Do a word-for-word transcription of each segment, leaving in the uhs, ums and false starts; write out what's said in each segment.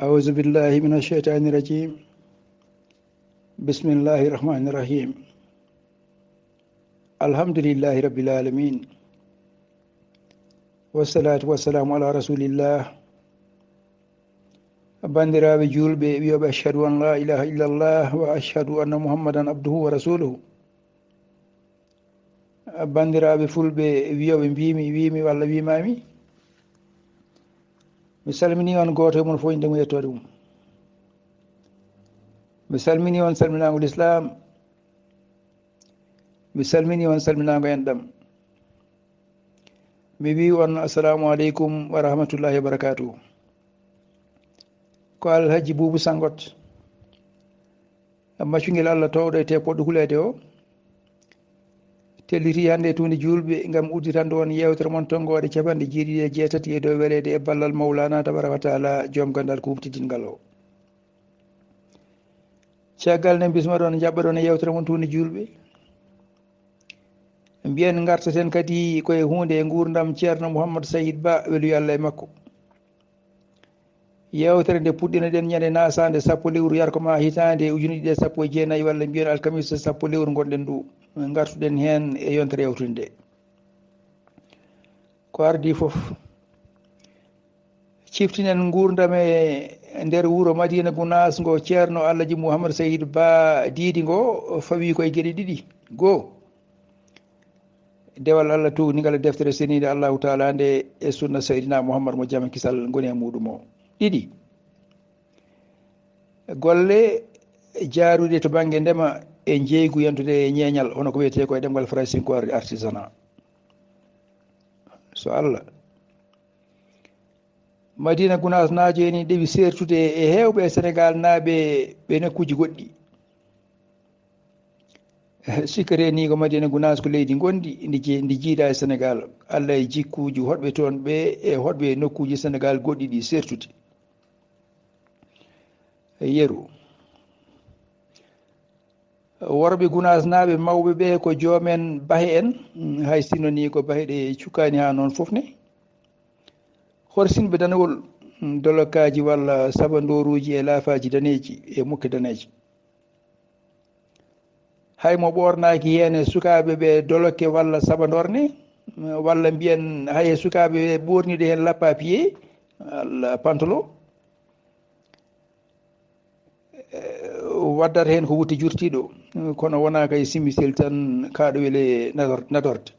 أعوذ بالله من الشيطان الرجيم. بسم الله الرحمن الرحيم. الحمد لله رب العالمين. والصلاة والسلام على رسول الله. Banndiraaɓe juulɓe wiyooɓe, "Ashhadu an laa ilaaha illallah wa ashhadu anna Muhammadan abduhu wa rasuluhu." Banndiraaɓe fulɓe wiyooɓe, "Mbiimi, wiimi walla wiimaami." Mi salminii on gooto e mon fof innde mum e yettoode mum. Mi salminii on salminaango lislaam. Mi salminii on salminaango enɗam. Mi wiyi on, "Assalaamu aleykum wa rahmatullahi wa barakaatuhu." Ko Alhaji Buubu Sanngot, maccungel Allah toowɗo e te poɗɗo huleede o, tellitii hannde e tuundi juulɓe ngam udditande on yeewtere mon tonngoode capanɗe jeeɗiɗi e jeetati e dow weleede e ballal Mawlaana tabaaraka wa taala, joom ganndal kuuɓtidinngal o. Caggal nde mbismoɗon, njaɓɓoɗon e yeewtere mon tuundi juulɓe, mbiyen ngartaten kadi koye huunde e nguurndam Ceerno Mouhammad Sayid Ba, weluyo Allah e makko. Yeewtere nde puɗɗinoɗen ñande naasaande sappo lewru yarko ma hitaande ujine ɗiɗi e sappo e jeenayi, walla mbiyen alkamisa sappo lewru ngonɗen ndu, ngartuɗen heen e yontere yawtunde nde. Ko ardii fof, ciftinen nguurndam e nder wuro Madina Gunaas ngo Ceerno Alhaji Mouhammad Sayid Ba Diidi ngo fawii koye geɗe ɗiɗi. Goo, dewal Allah tuugningal e deftere seniinde Allahu Taala nde e sunna Seydina Mouhammad mo jam e kisal ngoni e muuɗum o. Ɗiɗi, golle jaaruɗe to bannge ndema e njeeygu yantude e ñeeñal, hono ko wiyetee ko e ɗemngal faransinkoore artisanat. So Allah, Madina Gunaas naajo ene ɗewi seertude e heewɓe e Senegaal naaɓe ɓe nokkuuji goɗɗi. Sikkete ni ko Madina Gunaas ko leydi ngonndi, ndi je-, ndi jiida e Senegaal. Allah e jikkuuji hoɗɓe toon ɓe e hoɗɓe nokkuuji Senegaal goɗɗi ɗi seertude. Yeru. Worɓe Gunaas naaɓe mawɓe ɓe ko joomen bahe en, mm, hay sinno ni ko bahe ɗe cukkaani haa noon fof ne. Horsinɓe danewol, mm, dolokaaji walla sabandooruuji e laafaaji daneeji e mukke daneeje. Hay mo ɓoornaaki heen e sukaaɓe ɓe dolokke walla sabandorne, mm, walla mbiyen hay e sukaaɓe ɓe ɓoorniiɗo heen lappa piye, walla pantolo. Eh, waddata heen ko wutte jurtiiɗo, kono wonaa kay simisel tan kaaɗo wele nador-, nadorde.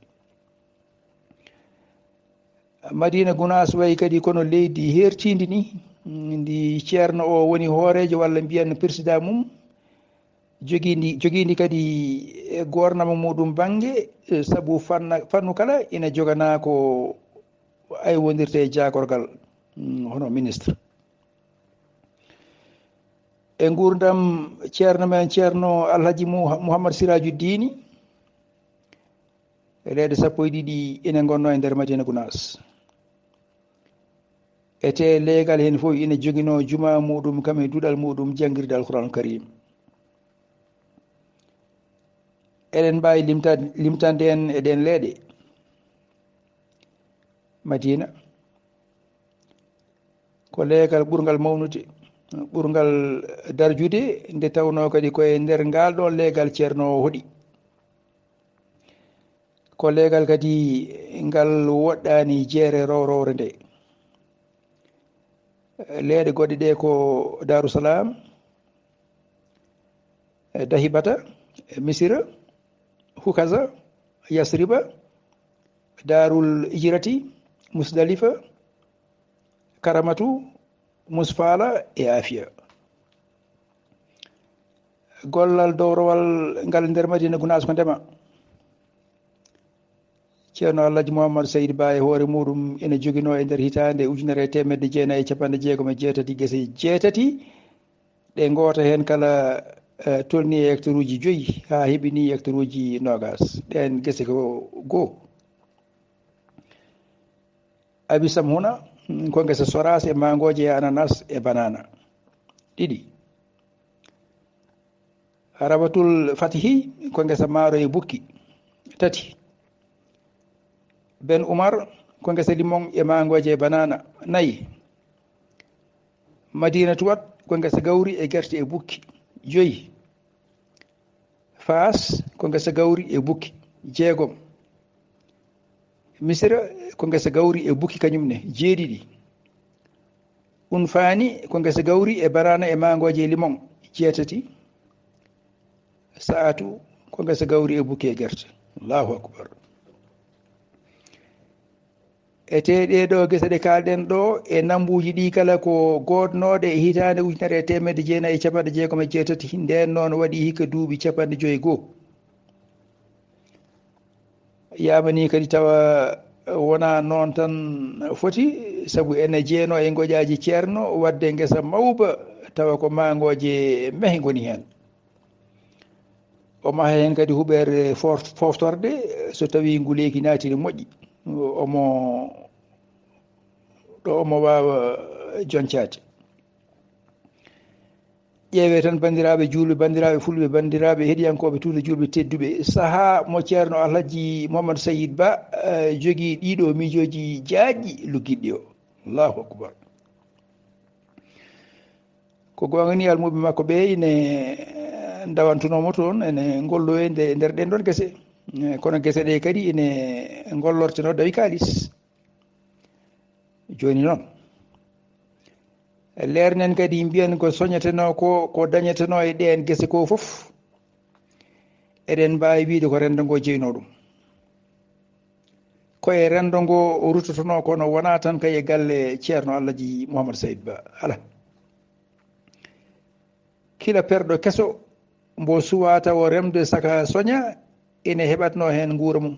Madina Gunaas wayi kadi kono leydi heertiindi ni, ndi ceerno o woni hooreejo walla mbiyen président mum, jogiindi, jogiindi kadi e goornama muɗum bannge, eh, sabu fanna-, fannu kala ina joganaa ko aywondirta e jaagorgal, mm, hono ministre. E nguurndam ceerno men, Ceerno Alhaji Mouha-, Mouhammad Siraaju Diini, e leyɗe sappo e ɗiɗi ina ngonnoo e nder Madina Gunaas. E tee leegal heen fof ina joginoo jumaa muɗum kam e duɗal muɗum janngirde Alquraan Karim. Eɗen mbaawi limta-, limtande en e ɗeen leeɗe. Madina ko leegal ɓurngal mawnude, ɓurngal darjude, nde tawnoo kadi ko e nder ngaal ɗoon leegal ceerno o hoɗi. Ko leegal kadi ngal woɗɗaani jeere rowrowre nde. Leeɗe goɗɗe ɗe ko Daaru Salaam, e Dahibata, e Misira, Hukaza, Yasriba, Daarul Ijrati, Musdalifa, Karamatu, Musfaala e Afiya. Gollal dowrowal ngal nder Madina Gunaas ko ndema. Ceerno Alhaji Mouhammad Seydi Ba e hoore muɗum ina joginoo e nder hitaande ujunere e teemedde jeenayi e capanɗe jeegom e jeetati gese jeetati, ɗe ngoota heen kala, eh, tolnii e hectare uji joyi haa heɓinii hectare uji noogaas. Ɗeen gese ko goo. Abi Samhuna, mm, ko ngesa soraas e mangooje e ananas e banana. Ɗiɗi. Rabatul Fatihi, ko ngesa maaro e bukki. Tati. Ben Umar, ko ngesa limon e mangooje e banana. Nayi. Madinatu Wad ko ngesa gawri e gerte e bukki. Joyi. Faas ko ngesa gawri e bukki. Jeegom. Misira ko ngesa gawri e bukki kañum ne. Jeeɗiɗi. Unfaani ko ngesa gawri e banaana e maangooje e limon. Jeetati. Sa'atu ko ngesa gawri e bukki e gerte. Allahu akbar. E te ɗee ɗoo gese ɗe kaalɗen ɗoo e nambuuji ɗii kala ko goodnooɗe e hitaande ujunere e teemedde jeenayi e capanɗe jeegom e jeetati, ndeen noon waɗi hikka duuɓi capanɗe joyi goo. Yamani kadi tawa wonaa noon tan foti, sabu ene jeenoo e ngoƴaaji ceerno, waɗde ngesa mawba tawa ko maangooje mehe ngoni heen. O maha heen kadi huɓeere foof-, fooftorde, so tawii nguleeki naati ne moƴƴi, omo, ɗo omo waawa joncaade. Ƴeewee tan, banndiraaɓe juulɓe, banndiraaɓe fulɓe, banndiraaɓe heɗiyankooɓe Tuuta Juulɓe tedduɓe, sahaa mo Ceerno Alhaji Mouhamadou Sayid Ba, eh, jogii ɗiiɗoo miijooji jaajɗi luggiɗɗi o. Allahu akbar. Ko goonga ni, almuɓɓe makko ɓe ine, eh, ndawantunoo mo toon, ene ngollo e nde-, nder ɗeen ɗoon gese. Eh, kono gese ɗe kadi ine ngollortenoo dawi kaalis. Jooni noon, leernen kadi, mbiyen ko soñetenoo ko, ko dañetenoo e ɗeen gese ko fof, eɗen mbaawi wiyde ko renndo ngo jeynoo ɗum. Ko e renndo ngo o ruttotonoo, kono wonaa tan kay e galle Ceerno Alhaji Mouhamadou Sayid Ba. Alaa. Kila perɗo keso mbo suwaa tawo remde saka soña, ina heɓatnoo heen nguura mum.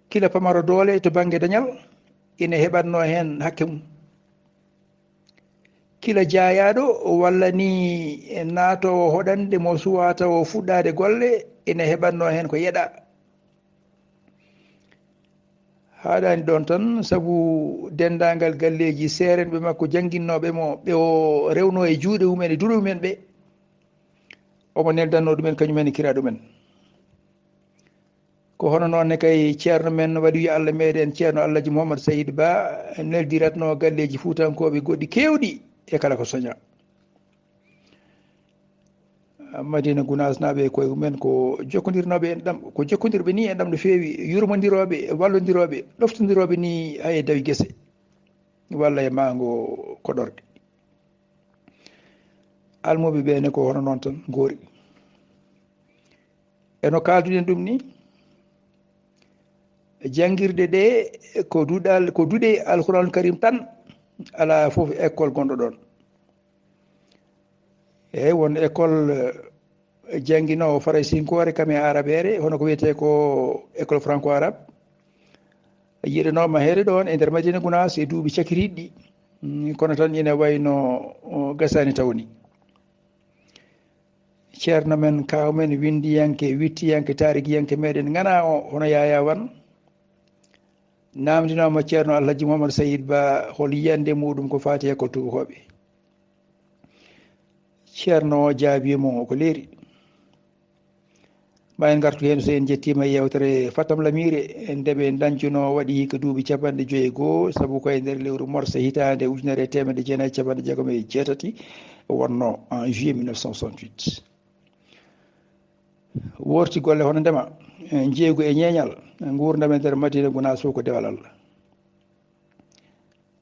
Kila pamaro doole to bannge dañal, ina heɓatnoo heen hakke mum. Kila jaayaaɗo walla ni naatoowo hoɗande mo suwaa tawo fuɗɗaade golle, ina heɓatnoo heen ko yeɗaa. Haaɗaani ɗoon tan, sabu denndaangal galleeji seerenɓe makko jannginnooɓe mo, ɓe o rewnoo e juuɗe mumen e duɗe mumen ɓe, omo neldannoo ɗumen kañumen e kiraaɗo men. Ko hono noon ne kay, ceerno men waliyu Allah meɗen, Ceerno Alhaji Mouhamadou Sayid Ba, neldiratnoo galleeji fuutankooɓe goɗɗi keewɗi e kala ko soñaa. Madina Gunaas naaɓe e koye mumen ko jokkondirnooɓe en ɗam, ko jokkondirɓe ni en ɗam no feewi, yurmondirooɓe, wallondirooɓe, ɗoftondirooɓe ni hay e dawi gese walla e maango koɗorɗe. Almuɓe ɓe ne ko hono noon tan ngoori. E no kaalduɗen ɗum ni, janngirɗe ɗe ko duɗal, ko duɗe Alqur'aanul Kariim tan, alaa fof école gonɗo ɗoon. Eeyi, won école, eh, jannginoowo faraysinkoore kam e arabeere, hono ko wiyetee ko école franco-arabe. Yiɗanooma heede ɗoon e nder Madina Gunaas e duuɓi cakitiiɗi ɗi. Mm, kono tan ina wayno, o, gasaani taw ni. Ceerno men, kaaw men, winndiyanke, wittiyanke, taarikiyanke meɗen ŋanaa o, hono Yaayaa Wan, naamndinooma Ceerno Alhaji Mouhamadou Sayid Ba hol yiyannde muɗum ko faati e école tubakooɓe. Ceerno o jaabii mo ko leeri. Ma en ngartu heen so en njettiima e yeewtere Fatam Lamiire, nde ɓe dañcunoo waɗi ko duuɓi capanɗe joyi e goo, sabu ko e nder lewru morse hitaande ujunere e teemedde jeenayi e capanɗe jeegom e jeetati wonnoo, en juillet mille neuf cent soixante-huit. Woorti golle hono ndema, njeeygu e ñeeñal, nguurndam e nder Madina Gunaas fof ko dewal Allah.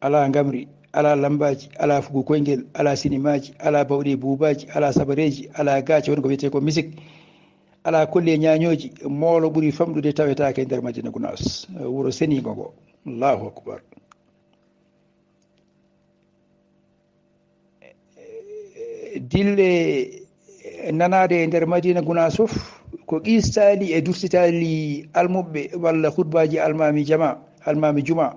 Alaa ngamri, alaa lammbaaji, alaa fugu koyngel, alaa sinimaaji, alaa bawɗe buubaaji, alaa sabareeji, alaa gaaci won ko wiyetee ko misik, alaa kolli e ñaañooji, moolo ɓuri famɗude tawetaake e nder Madina Gunaas, wuro seniingo ngo. Allahu akbar. Dille nanaade e nder Madina Gunaas fof ko qistaali e durtitaali almuɓɓe walla khutbaaji almaami jama, almaami juma,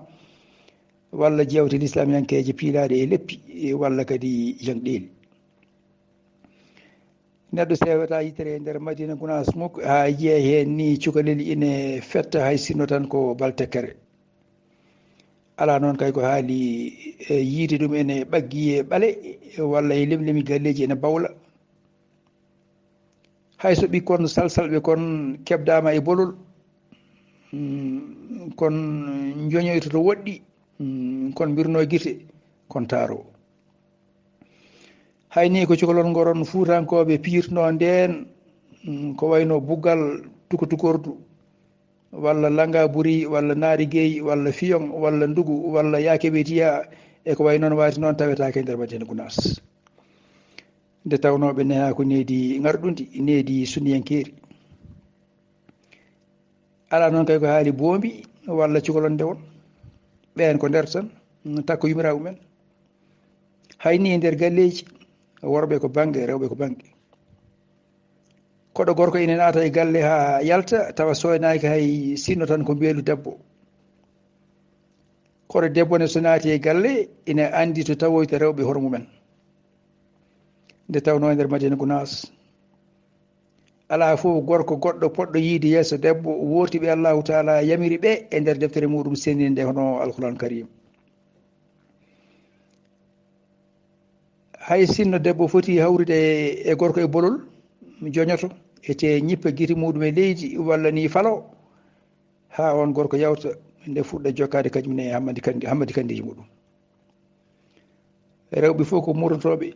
walla jeewte lislaamiyankeeje piilaaɗe e leppi, walla kadi jangɗeeli. Neɗɗo seewataa yitere e nder Madina Gunaas muk, haa yiya heen ni cukalel ine fetta, hay sinno tan ko bal tekkere. Alaa noon kay ko haali, e, yiide ɗum ene ɓaggi e ɓale, walla e lemlemi galleeji ene bawla. Hay so ɓikkon salsalɓe kon keɓdaama e bolol, mm, kon njoñoyto to woɗɗi, mm, kon mbirno gite, Kontaaro. Hay ni ko cukalon ngoron Fuutankooɓe piyirtnoo ndeen, mm, ko wayno buggal tuko-tukordu, walla langa buri, walla naari gey, walla fiyoŋ, walla ndugu, walla yaakeɓetiya, e ko way noon waati noon tawetaake e nder Madina Gunaas. Nde tawnoo ɓe nehaa ko needi ŋarɗundi, needi sunniyankeeri. Alaa noon kay ko haali boombi walla cukalonde won. Ɓeen ko nder tan, mm, takko yumiraaɓe men. Hay ni e nder galleeji, worɓe ko bannge, rewɓe ko bannge. Koɗo gorko ina naata e galle haa yalta, tawa sooynaaki hay sinno tan ko mbeelu debbo. Koɗo debbo ne so naati e galle, ina anndi to tawoyta rewɓe hoore mumen. Nde tawnoo e nder Madina Gunaas, alaa fof gorko goɗɗo poɗɗo yiide yeeso debbo woorti ɓe Allahu Taala yamiri ɓe e nder deftere muɗum seniinde hono Alquran Karim. Hay sinno debbo foti hawrude e gorko e bolol, joñoto, ete ñippa gite muɗum e leydi walla ni falo, haa on gorko yawta nde fuɗɗa jokkaade kañum ne e hammadi kandi-, hammadi kandeeji muɗum. Rewɓe fof ko murnotooɓe,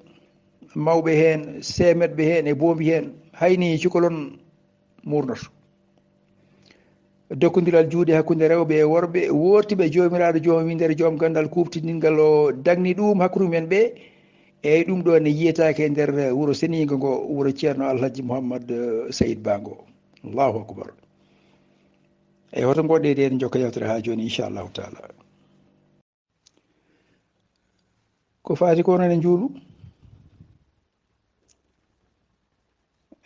mawɓe heen, seemetɓe heen e boombi heen, hay ni cukalon murnoto. Dokkondiral juuɗe hakkunde rewɓe e worɓe woorti ɓe Joomiraaɗo Joom winndere Joom ganndal kuuɓtiningal o dagni ɗum hakkunde mumen ɓe. Eyi, ɗum ɗo ne yiyetaake e nder wuro seniingo ngo, wuro Ceerno Alhaji Mouhammad, eh, Sayid Ba ngo. Allahu akbar. Eyi, hoto ngoɗɗe ɗe en jokka yewtere haa jooni, inchallahu taala. Ko faati ko noon e njuulu.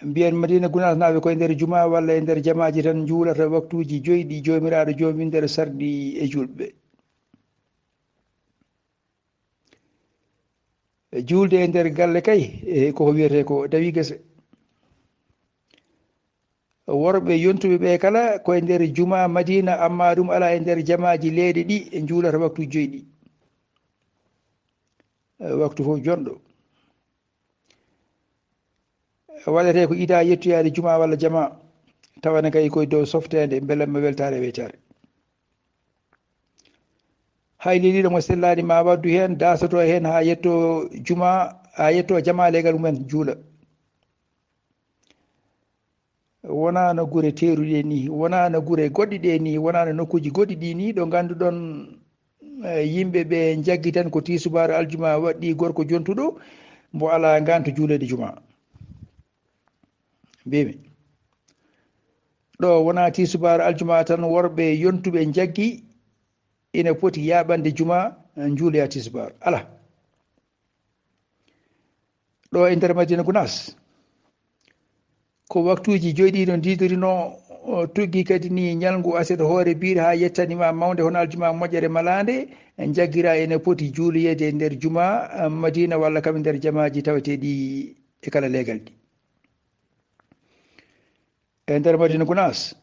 Mbiyen Madina Gunaas naaɓe koye nder juma walla e nder jamaaji tan njuulata waktuuji joyi ɗi Joomiraaɗo Joom winndere sarɗi e juulɓe. Juulde e nder galle kay, e koko wiyetee ko dawi gese. Worɓe yontuɓe ɓe kala koye nder juma Madina, amma ɗum alaa e nder jamaaji leeɗe ɗi njuulata waktu joyi ɗi. E waktu fof jonɗo. Waɗetee ko ida yettoyaade juma walla jama, tawa ne kay koye dow softeende, mbelamma weltaare e weytaare. Hay leliiɗo mo sellaani ma waddu heen, daasoto heen haa yetto juma, haa yetto jama leegal mumen juula. Wonaa no gure teeruɗe ni, wonaa no gure goɗɗi ɗe ni, wonaa no nokkuuji goɗɗi ɗi ni, ɗo ngannduɗon, eh, yimɓe ɓe njaggi tan ko tiisubaar aljuma waɗɗi gorko jontuɗo, mbo alaa nganto juuleede juma. Mbimi. Ɗo wonaa tiisubaar aljuma tan worɓe yontuɓe njaggi ina poti yaaɓande juma, eh, njuuloya tiisubaar. Alaa. Ɗo e nder Madina Gunaas, ko waktuuji joyi ɗi no ndiidorinoo, o, tuggi kadi ni ñalngu aset hoore biir haa yettani ma mawnde hono aljuma moƴƴere malaande, njaggira ene poti juuloyeede e nder juma, eh, Madina walla kam e nder jamaaji taweteeɗi e kala leegal ɗi. E nder Madina Gunaas,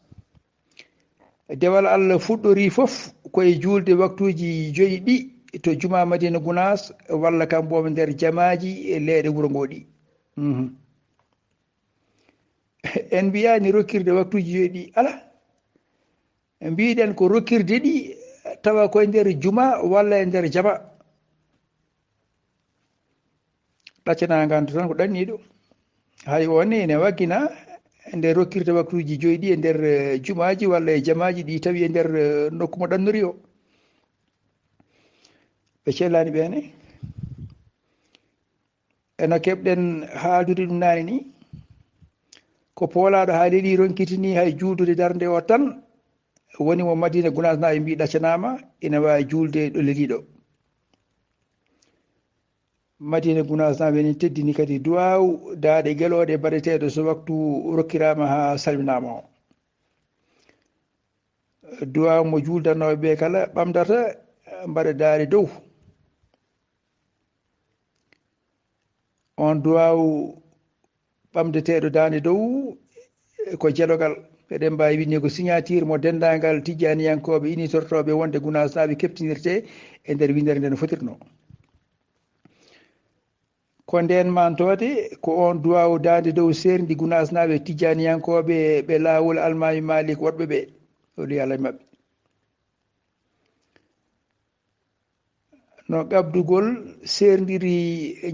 dewal Allah fuɗɗori fof ko e juulde waktuuji joyi ɗi to juma Madina Gunaas walla kam boobo nder jamaaji e leeɗe wuro ngo ɗi. Mhm. En mbiyaani rokkirde waktuuji joyi ɗi, alaa. Mbiɗen ko rokkirde ɗi tawa koye nder juma walla e nder jama. Ɗaccanaa nganto tan ko ɗanniiɗo. Hay on ne ene waggina nde rokkirta waktuuji joyi ɗi e nder, eh, jumaaji walla e jamaaji ɗi tawi e nder, eh, nokku mo ɗannori o. Ɓe cellaani ɓeene. E no keɓɗen haaldude ɗum naane ni, ko poolaaɗo haa leli ronkitini hay juuldude darnde o tan, woni mo Madina Gunaas naaɓe mbi ɗaccanaama, ina waawi juulde ɗo leliiɗo. Madina Gunaas naaɓe ene teddini kadi duwaaw daaɗe gelooɗe baɗeteeɗo so waktu rokkiraama haa salminaama o. Duwaaw mo juuldanooɓe ɓe kala ɓamdata, mbaɗa daade dow. On duwaaw ɓamdeteeɗo daande dow ko jelogal. Eɗen mbaawi winnde ko signature mo denndaangal tijjaaniyankooɓe initortooɓe wonde Gunaasnaaɓe keɓtinirtee e nder winndere nde no fotirnoo. Ko ndeen mantoode, ko oon duwaaw daande dow seerndi Gunaasnaaɓe tijjaaniyankooɓe ɓe laawol Almaami Maalik woɗɓe ɓe, holi Yàlla e maɓɓe. No gabdugol seerndiri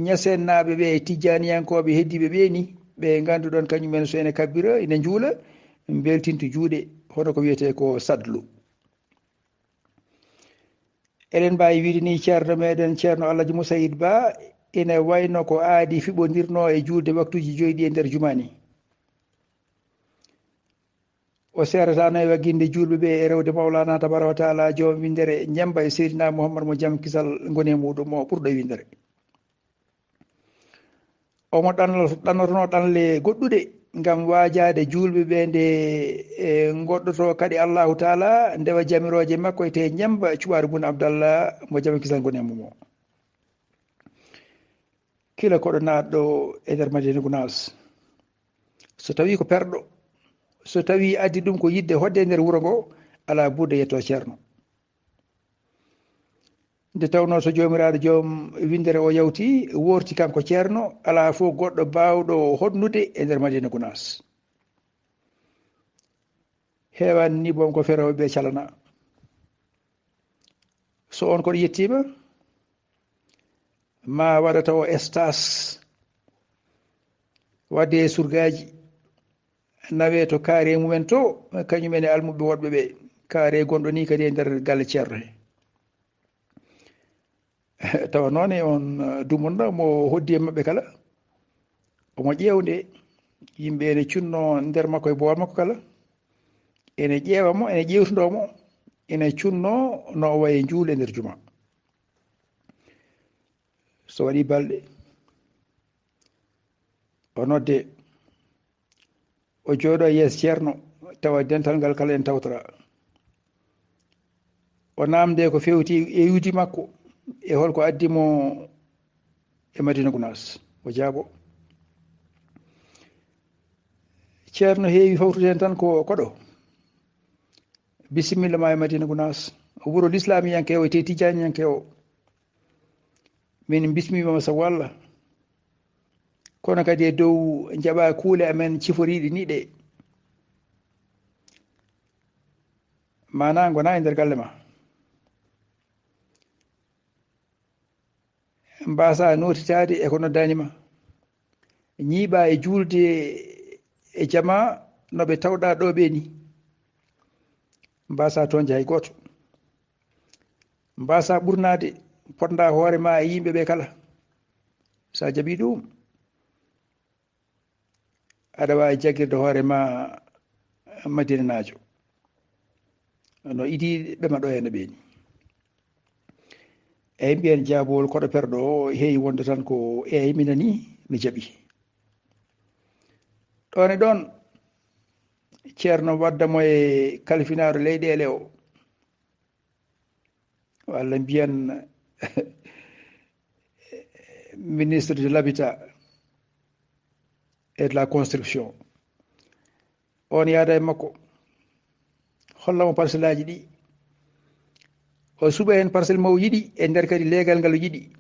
ñasennaaɓe ɓe e tijjaaniyankooɓe heddiiɓe ɓe ni, ɓe ngannduɗon kañumen so ene kabbira, ene njuula, mbeltinto juuɗe, hono ko wiyetee ko sadlu. Eɗen mbaawi wiide ni ceerno meɗen, ceerno Alhaji Moussaïd Ba, ene wayno ko aadi fiɓondirno e juulde waktuuji joyi ɗi e nder jumaa ni. O seedatano e wagginde juulɓe ɓe e rewde Mawlana Tabaraka wa Taala, joom winndere, ñemmba e Seydina Muhammad mo jam kisal ngoni e muɗum o ɓurɗo e winndere. Omo ɗanno-, ɗannotono ɗanle goɗɗuɗe ngam waajaade juulɓe ɓe nde, e, ngoɗɗoto kadi Allahu Taala ndewa jamirooje makko e te ñemmba cuɓaaru bun Abdallah mo jam kisal ngoni e mum o. Kila koɗo naatɗo e nder Madina Gunaas. So tawii ko perɗo, so tawii addi ɗum ko yiɗde hoɗde e nder wuro ngo, alaa budda yetto ceerno. Nde tawnoo so joomiraaɗo joom winndere o yawti, woorti kanko ceerno, alaa fof goɗɗo baawɗo hoɗnude e nder Madina Gunaas. Heewaani ni boom ko ferooɓe ɓe calana. So on koɗo yettiima, ma waɗa tawa stage waɗde e surgaaji, nawe to kaare mumen to, kañum en e almuɓɓe woɗɓe ɓe, kaare gonɗo ni kadi e nder galle ceerno he. Tawa noon e on, eh, dumunna mo hoddi e maɓɓe kala, omo ƴeewnde, yimɓe ene cunno nder makko e boowal makko kala, ene ƴeewa mo, ene ƴeewtindoo mo, ene cunno no o wayi e juulde nder juma. So waɗi balɗe, o nodde, o jooɗo e yeeso ceerno, tawa dental ngal kala en tawtora. O naamde ko fewti e iwdi makko, e holko addi mo e Madina Gunaas. O jaabo. Ceerno heewi fawtude heen tan ko koɗo. Bisimilla ma e Madina Gunaas. Wuro lislaamiyanke o, e te tijjaaniyanke o. Min bismiima ma sabu Allah. Kono kadi e dow njaɓa kuule amen ciforiiɗe ni ɗe. Maanaa ngona e nder galle ma. Mbaasa nootitaade e ko noddaani ma. Ñiiɓa e juulde e jamaa no ɓe tawɗa ɗo ɓe ni. Mbaasa toonde hay gooto. Mbaasa ɓurnaade, potnda hoore ma e yimɓe ɓe kala. So a jaɓi ɗum, aɗa waawi jaggirde hoore ma Madinanaajo. No idi ɓe ma ɗo heen ɓe ni. Eyi, mbiyen jaabowol koɗo perɗo o heewi wonde tan ko eyi, mi nani, mi jaɓi. Ɗoon e ɗoon, ceerno wadda mo e kalfinaaɗo leyɗeele o. Walla mbiyen ministre de l'Habitat et de la Construction. On yaada e makko. Holla mo parcelle aji ɗi. O suɓa heen parcelle mo o yiɗi, e nder kadi leegal ngal o yiɗi.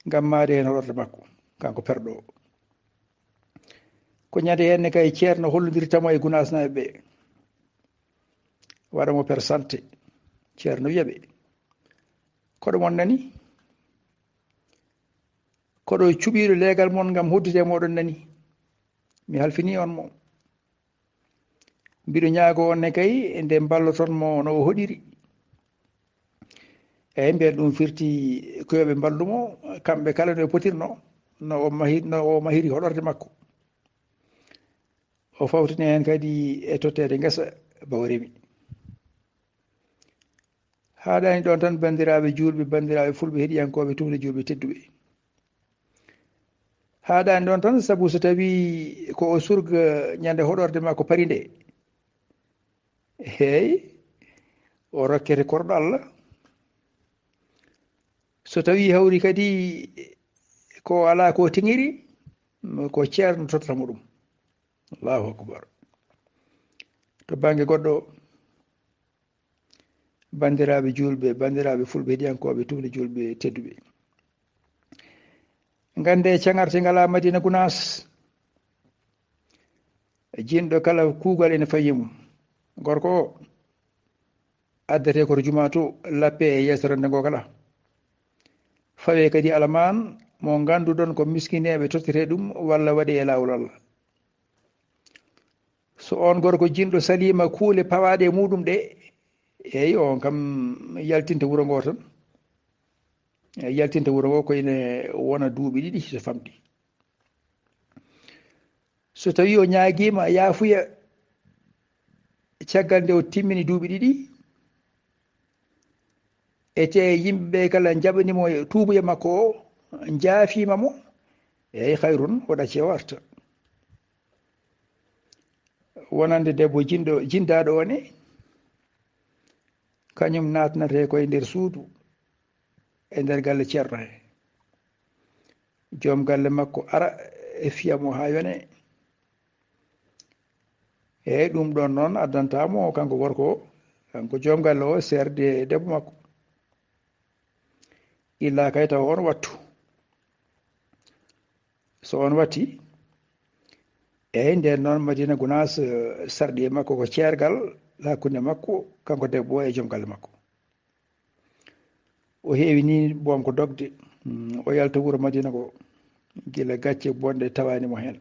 Ngam maade heen hoɗorde makko, kanko perɗo o. Ko ñande heen ne kay ceerno hollondirta mo e Gunaasnaaɓe ɓe. Waɗa mo persante. Ceerno wiya ɓe, koɗo mon nani? Koɗo cuɓiiɗo leegal mon ngam hoddude e moɗon nani? Mi halfini on mo. Mbiɗo ñaago on ne kay nde mballoton mo no o hoɗiri. Eyi, mbiyen ɗum firti ko yo ɓe mballu mo, kamɓe kala no ɓe potirno, no o mahi-, no o mahiri hoɗorde makko. O fawtini heen kadi e totteede ngesa ba o remi. Haaɗaani ɗoon tan, banndiraaɓe juulɓe, banndiraaɓe fulɓe, heɗiyankooɓe, tufde juulɓe tedduɓe. Haaɗaani ɗoon tan, sabu so tawii ko o surga ñande hoɗorde makko pari nde, hey, o rokkete korɗo Allah. So tawii hawri kadi ko alaa ko tiŋiri, ko ceerno tottata mo ɗum. Allahu akbar. To bannge goɗɗo, banndiraaɓe juulɓe, banndiraaɓe fulɓe, heɗiyankooɓe, tufde juulɓe tedduɓe. Ngannde caŋarte ngalaa Madina Gunaas, jinɗo kala kuugal ene fayi mum. Gorko o addete ko to jumaa to, lappe e yeeso rende ngo kala. Fawee kadi alamaan mo ngannduɗon ko miskineeɓe tottetee ɗum walla waɗee e laawol Allah. So oon gorko jinɗo saliima kuule pawaaɗe e muuɗum ɗe, eey, oon kam yaltinta wuro ngoo tan. Yaltinta wuro ngoo ko ine wona duuɓi ɗiɗi so famɗi. So tawii o ñaagiima yaafuya caggal nde o timmini duuɓi ɗiɗi, e te yimɓe ɓe kala njaɓani mo tuubuya makko o, njaafiima mo, eey, hayrun, o ɗacce o arta. Wonande debbo jinɗo, jinndaaɗo o ne, kañum naatnatee ko e nder suudu, e nder galle ceerno he. Joom galle makko ara e fiya mo haa yone. Eey, ɗum ɗoon noon addanta mo kanko gorko o, kanko joom galle o, seerde e debbo makko. Illa kay taw oon wattu. So oon watti, eey, ndeen noon Madina Gunaas, eh, sarɗi e makko ko ceergal hakkunde makko, kanko debbo o e joom galle makko. O heewi ni boom ko dogde, mm, o yalta wuro Madina ngo, gila gacce bonɗe tawaani mo heen.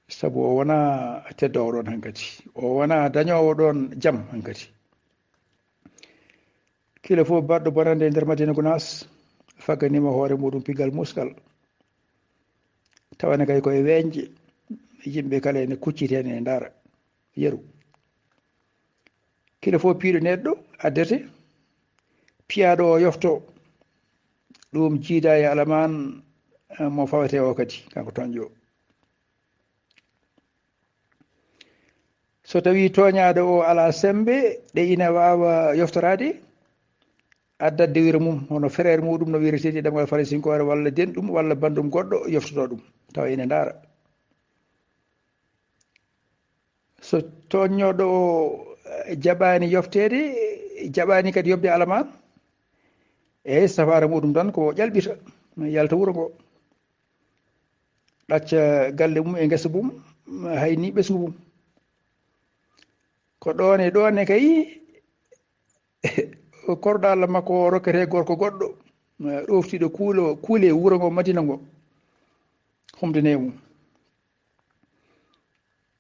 Sabu o wonaa teddoowo ɗoon hankadi. O wonaa dañoowo ɗoon jam hankadi. Kila fof baɗɗo bonannde e nder Madina Gunaas fagganiima hoore muuɗum piggal musgal. Tawa ne kay ko e weeñde, yimɓe kala ene kucciti heen, ene ndaara yeru. Kila fof piiɗo neɗɗo addete, piyaaɗo o yofto. Ɗum jiida e alamaan, eh, mo fawetee o kadi, kanko toñƴo. So tawii tooñaaɗo o alaa semmbe ɗe ina waawa yoftoraade, addat dewire mum, hono frère muuɗum no wiyeretee e ɗemngal faransinkoore, walla denɗum, walla banndum goɗɗo yoftotoo ɗum, tawa ina ndaara. So tooñnooɗo o jaɓaani yofteede, jaɓaani kadi yoɓde alamaan, eey, safaara muuɗum tan ko ƴalɓita, yalta wuro ngo. Ɗacca galle mum e ngesa mum, hay ni ɓesngu mum. Ko ɗoon e ɗoon e kay, korɗo Allah makko o rokketee gorko goɗɗo, ɗooftiiɗo kuule, kuule wuro ngo, Madina ngo, humdinee mum.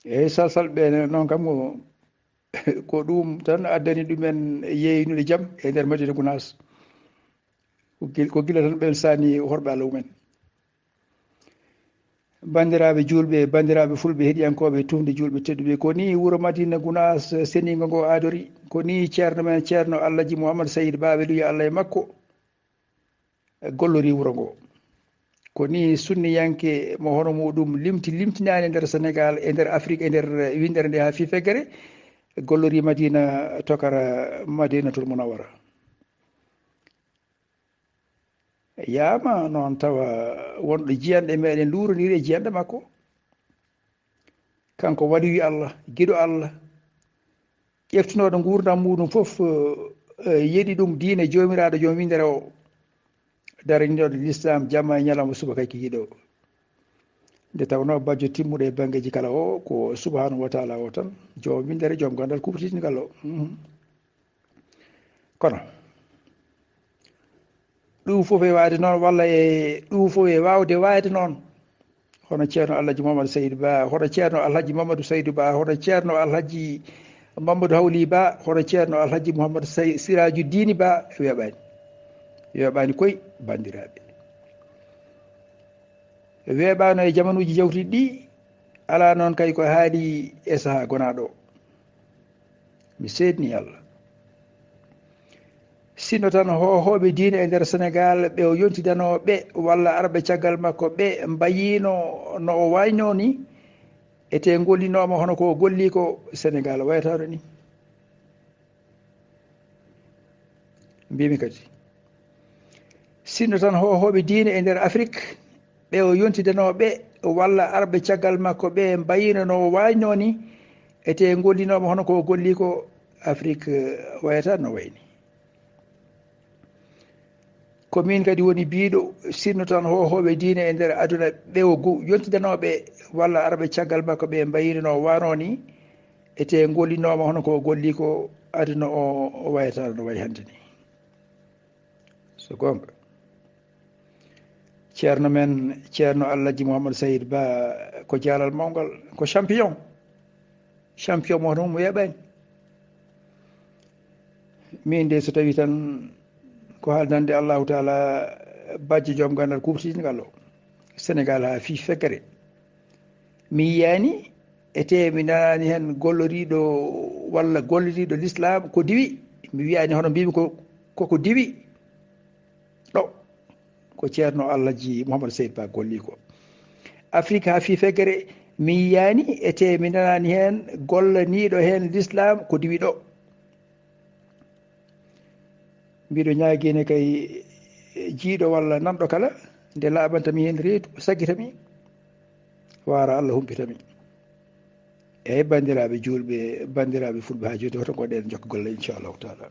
Eey, salsalɓe noon kam, ko, ko ɗum tan addani ɗumen yeeynude jam e nder Madina Gunaas. Ko gil-, ko gila tan ɓen saani horɓe Allah mumen. Banndiraaɓe juulɓe, banndiraaɓe fulɓe, heɗiyankooɓe, tuunde juulɓe tedduɓe, ko nii wuro Madina Gunaas seniingo ngo aadori, ko nii ceerno men, ceerno Alhaji Mouhammad Saïd Ba, weluya Allah e makko, gollori wuro ngo. Ko nii sunniyanke mo hono muuɗum limti, limtinaani e nder Senegaal, e nder Afrik, e nder winndere nde haa fii feggere, gollori Madina tokara Madinatul Munawwara. Yaama noon tawa wonɗo jiyanɗe meɗen luurondiri e jiyanɗe makko. Kanko waliyu Allah, giɗo Allah, ƴeftunooɗo nguurndam muuɗum fof, eh, yeɗi ɗum diine Joomiraaɗo joom winndere o, daraninooɗo lislaam jamma e ñalawma subaka e kikiiɗe o. Nde tawnoo bajjo timmuɗo e banngeeji kala o ko Subhaanahu wa Taala o tan, joom winndere, joom ganndal kuuɓtiitingal o. Mhm. Kono ɗum fof e waawde noon, walla e ɗum fof e waawde waayde noon, hono ceerno Alhaji Mouhamadou Saydou Ba, hono ceerno Alhaji Mamadou Saydou Ba, hono ceerno Alhaji Mamadou Hawli Ba, hono ceerno Alhaji Mouhamadou Say-, Siraaju Diini Ba, weeɓaani. Weeɓaani koy, banndiraaɓe. Weeɓaano e jamanuuji jawtuɗi ɗi, alaa noon kay ko haali e sahaa gonaaɗo o. Mi seedni Allah. Sinno tan hoohooɓe diine e nder Senegaal ɓe o yontidanoo ɓe walla arɓe caggal makko ɓe mbayiino no o waynoo ni, e te ngollinooma hono ko o golli ko, Senegaal wayataano ni. Mbimi kadi, sinno tan hoohooɓe diine e nder Afrik ɓe o yontidanoo ɓe walla arɓe caggal makko ɓe mbayiino no o waynoo ni, e te ngollinooma hono ko o golli ko, Afrik, eh, wayata no wayni. Ko min kadi woni biiɗo, sinno tan hoohooɓe diine e nder aduna ɓe o gu-, yontidanooɓe walla arɓe caggal makko ɓe mbayiino no o waanoo ni, e te ngollinooma hono ko o golli ko, aduna o, o wayata no wayi hannde ni. So goonga. Ceerno men, Ceerno Alhaji Mouhamadou Sayid Ba, ko jaalal mawngal, ko champion. Champion mo hono mo weeɓaani. Min de so tawi tan ko haaldanɗe Allahu Taala, bajjo joom ganndal kuuɓtiiɗo ngal o. Senegaal haa fii feggere. Mi yiyaani e tee mi nanaani heen golloriiɗo walla golliriiɗo lislaam ko diwi. Mi wiyaani hono mbiimi ko, koko diwi. Ɗo ko Ceerno Alhaji Mouhamadou Sayid Ba golli ko. Afrik haa fii feggere mi yiyaani e tee mi nanaani heen gollaniiɗo heen lislaam ko diwi ɗo. Mbiɗo ñaagii ne kay jiiɗo walla nanɗo kala, nde laaɓanta mi heen reedu, saggita mi, waara Allah humpita mi. Eey, banndiraaɓe juulɓe, banndiraaɓe fulɓe, haa jooni hoto ngoɗɗen jokka golle, inchallahu taala.